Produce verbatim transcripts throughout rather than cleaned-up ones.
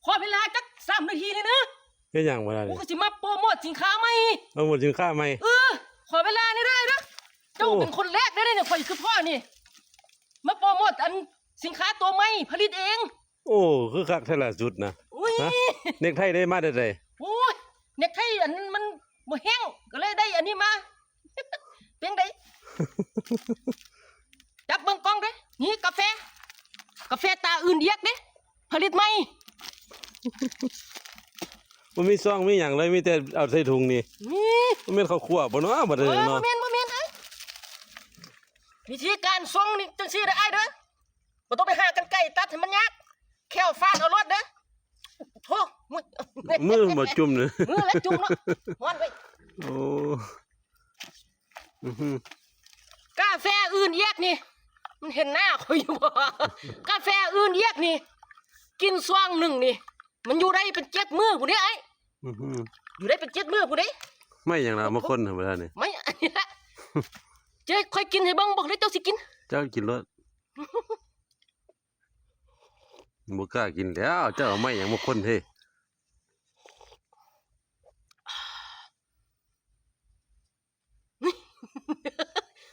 ขอเวลาจักสามนาทีเลยนะ เฮ็ดหยังบ่ได้ กู นี่ ก็สิมาโปรโมทสินค้าใหม่ โปรโมทสินค้าใหม่ เออ ขอเวลานี่ได้นะ เจ้า โอ้ เป็นคนแรกได้เลยเนี่ย ข่อยคือพ่อนี่ มาโปรโมทอันสินค้าตัวใหม่ ผลิตเอง โอ้ คือคักแท้ละสุดนะ อุ้ย ฮะ เนกไทได้มาแต่ใด โอ้ย เนกไทอันนั้นมันบ่แห้ง ก็เลยได้อันนี้มา เป็นได จับเบิ่งกล่องเด้ นี่กาแฟ กาแฟตาอื่นเอียกเด้ ผลิตใหม่ บ่มีซองมีหยังเลย มีแต่เอาใส่ถุงนี่ นี่ มันแม่นข้าวคั่วบ่เนาะ บัดนี้ เออ เนาะ บ่แม่น บ่แม่น เอ้ย วิธีการส่งนี่จังซี่เด้ออ้ายเด้อ บ่ต้องไปหากรรไกรตัดให้มันยาก แค่ฟาดเอาโลดเด้อ โธ่ มือ มือบ่จุ่มเลย มือละจุ่มเนาะ ฮ้อนเว้ย โอ้ อื้อหือ กาแฟอื่นเอียกนี่ มันเห็นหน้าข่อยอยู่บ่ กาแฟอื่นเอียกนี่ กินซองหนึ่งนี่ มันอยู่ได้เป็นเจ็ดมื้อพุ้นเด้อ้าย อื้อหือ อยู่ได้เป็นเจ็ดมื้อพุ้นเด้ ไม่อย่างละ มาคนธรรมดานี่ ไม่ อันนี้ละ เจ้าค่อยกินให้เบิ่ง บอกเลยเจ้าสิกิน เจ้ากินโลด บ่กล้ากินแล้ว เจ้าเอาไม้หยังมาคนเฮ้ย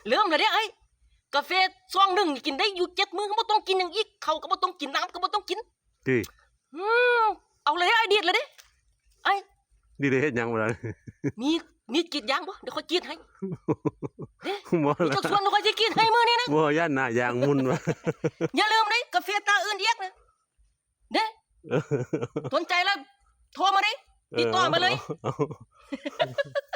เริ่มแล้วเด้ไอ้ กาแฟซองหนึ่งนี่กินได้อยู่เจ็ดมื้อ ก็บ่ต้องกินหยังอีก ข้าวก็บ่ต้องกิน น้ำก็บ่ต้องกิน ติ อืม เอาเลยไอ้ ดีดเลยเด้ ไอ้ ดีดเลยเฮ็ดหยังบ่ล่ะ มี มีดกรีดยางบ่ เดี๋ยวข้อยกรีดให้ เด้ บ่ล่ะ มีจักส่วน เดี๋ยวข้อยสิกรีดให้มื้อนี้นะ บ่ ย่านหน้ายางมุ่นว่ะ อย่าลืมเด้ กาแฟตาอื่นเอียกนะ เด้ สนใจแล้ว โทรมาเด้ ติดต่อมาเลย เออ เอา